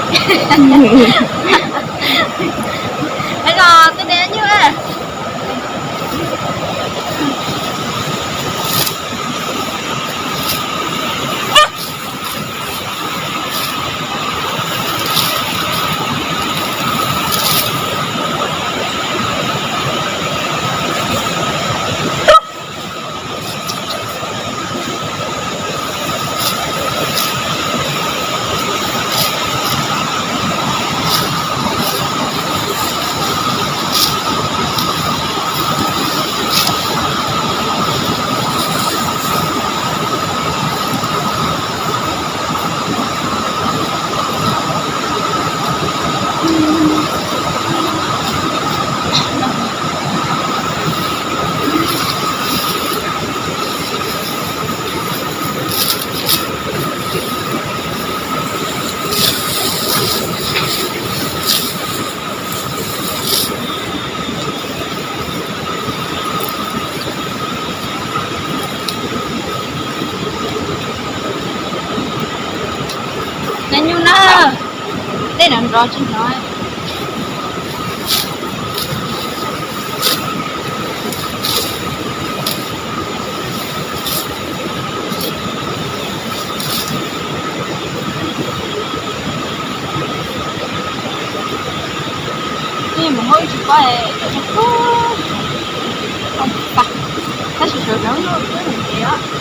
Ej, no tej dej nyuj. Dej nyuj na, dej nrov nrov tsis hnov. Mus hauj tsis paub, tab sis sawv sawv no twb mus ntev.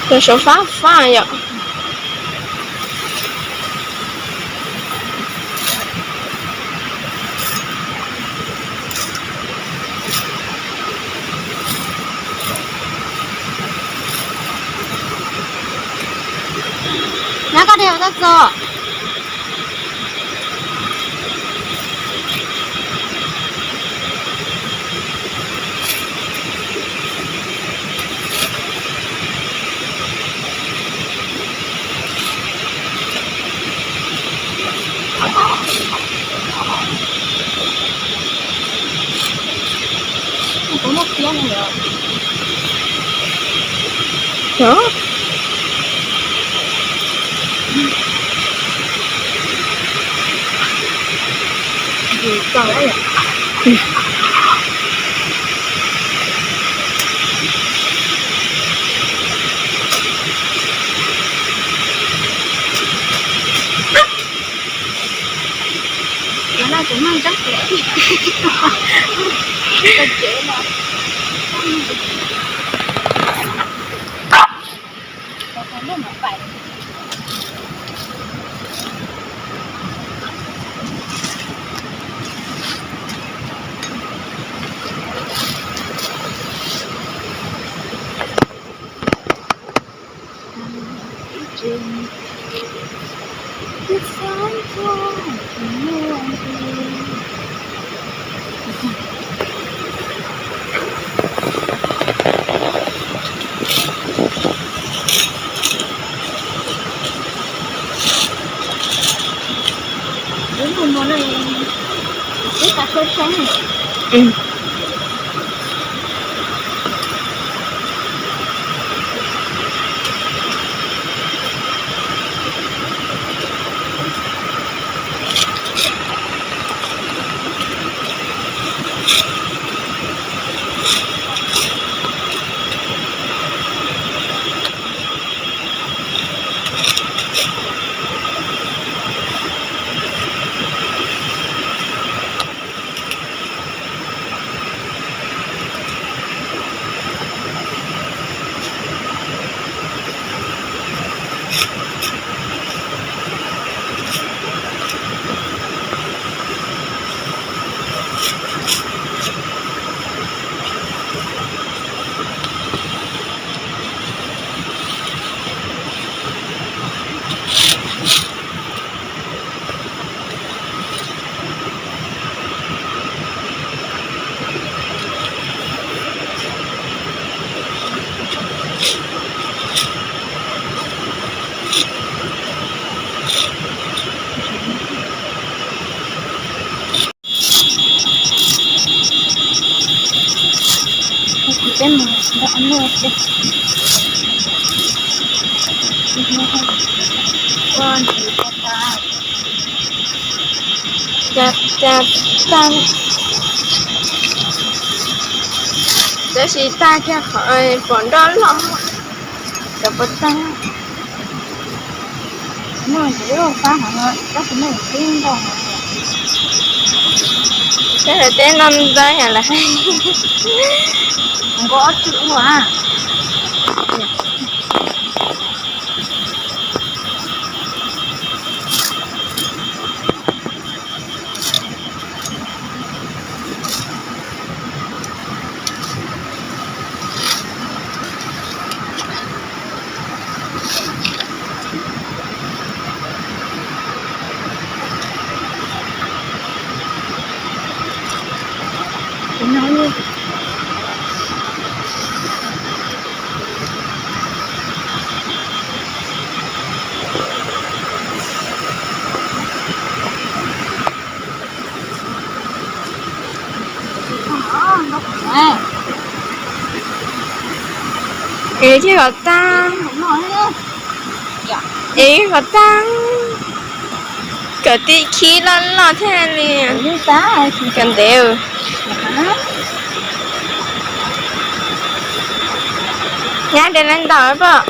Cov saum fab fab yom. Nab koj dhia ua txoj txo. Tab sis tag kiag qhov pom nroj loj cov puas tag. Tab sis teb no ntxawb yam lawm. Es thiaj kom tag. Es kom tag. Kom tib khib loj loj thiaj li kom ntev. Nyab de lawv ntaus pom.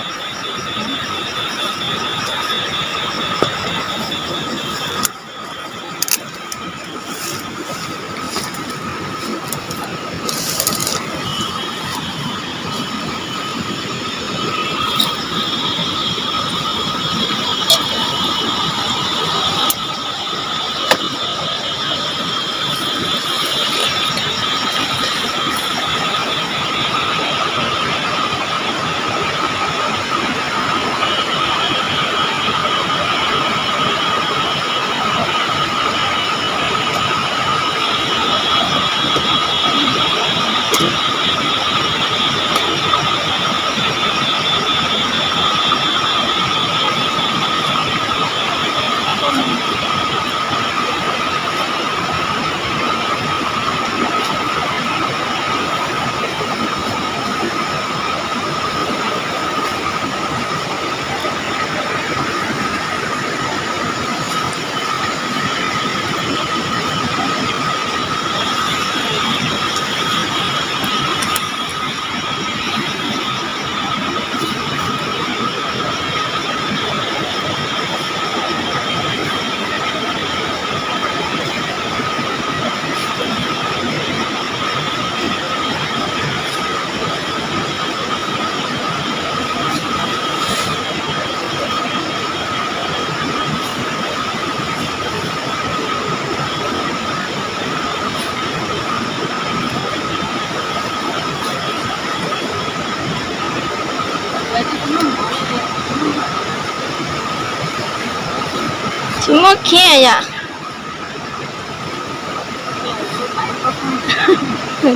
Khiav yom.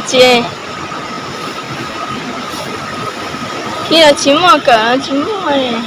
Tsis, khiav los tsis muaj kawm los tsis muaj li.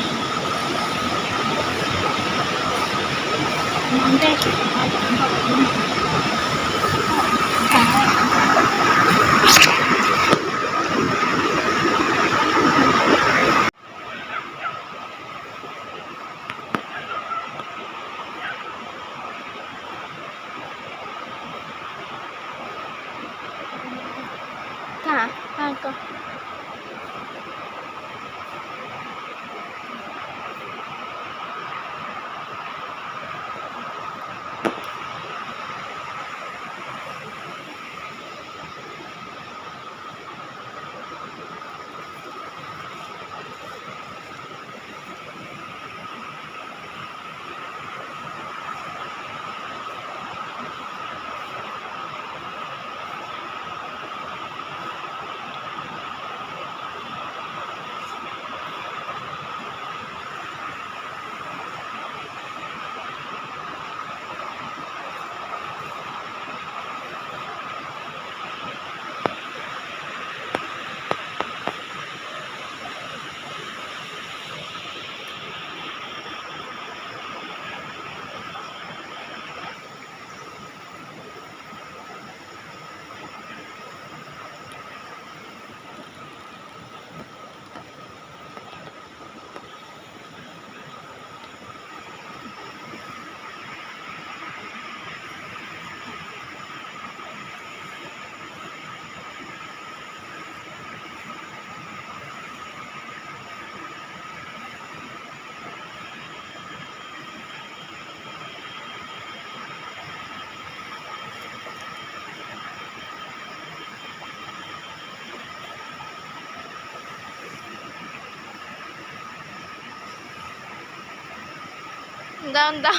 Ntau ntau,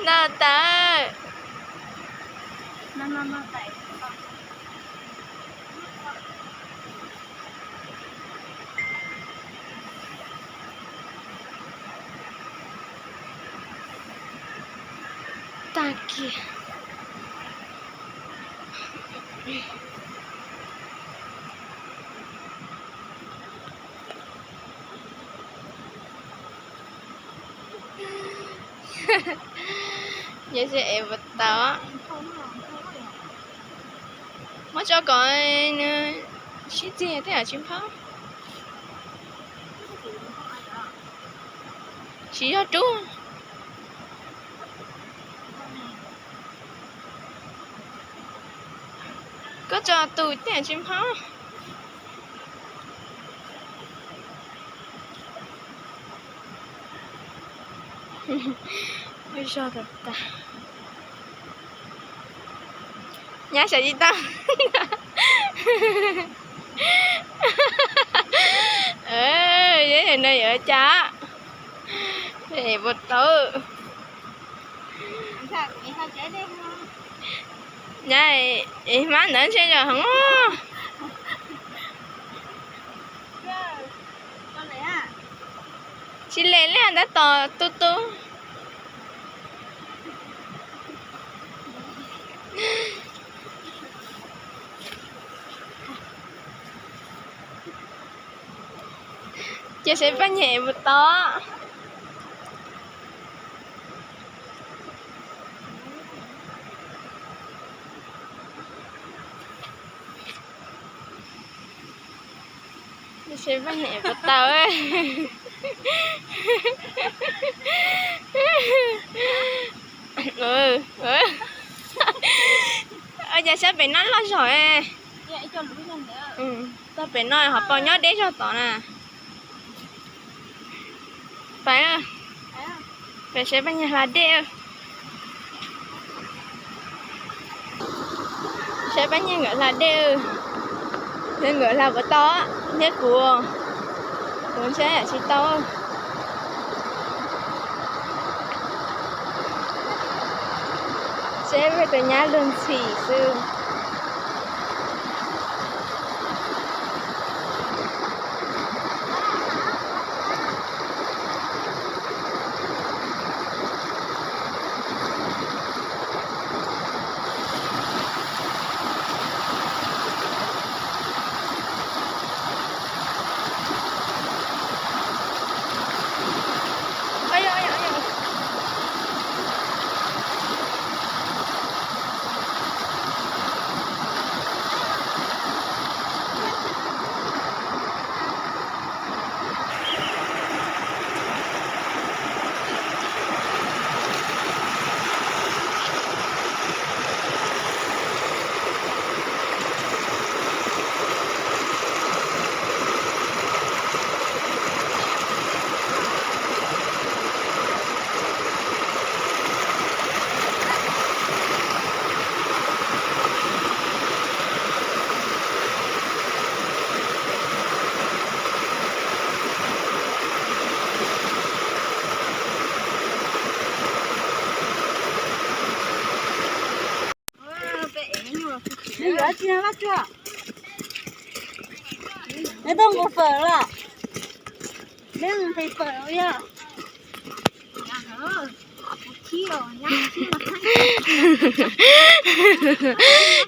ntau tas. Tag kiag. Yog seb ev puas tau. Muab tso kom nws sib txiag thiaj tsis phob. Tsis yog rub. Koj tso tus thiaj tsis phob. Zog tas tas. Nyab sawv tsis tau. Yog no yuav cas? Puas tau? Nyab, hmab ntawd ntshe yog heev. Tsis le li ntawd tos tu tu. Cia seb paj nyem puas tau. Seb paj nyem puas tau. Ua cas sab pem no loj zog. Txog pem no ho pom nyob deb zog tod na. Pais, pais saib paj nyeg hla dej. Saib paj nyeg nkawd hla dej. Nkawd hla puas tau thiab kuv, kuv ntshe tsis tau. Seb peb tus nyab luag ntxhi xwb. Neb yuav tsi no Vaj Tsua? Neb tuaj nqus fawm los? Neb nqus fawm los yog?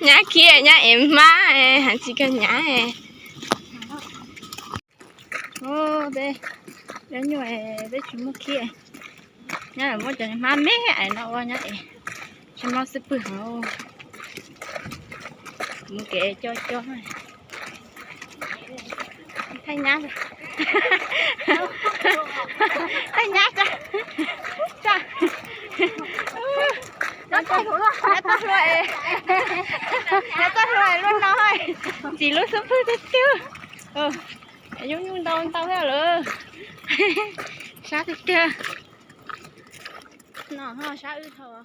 Nyab khib nyab ev hmab, hais tsis kawg nyab. Peb, peb nyuj, peb tsis muaj khib. Nyab muab cov hmab me ais no ua nyab es tsis mob xub pwg heev. Mus kev co co. Thaij nyab, thaij nyab, nyab txoj hlua, nyab txoj hlua luaj no, ntxim lub xub pwg tiag tiag. Nyuj nyuj ntau ntau thiab lawm. Sab tiag tiag. No ho sab wb thaum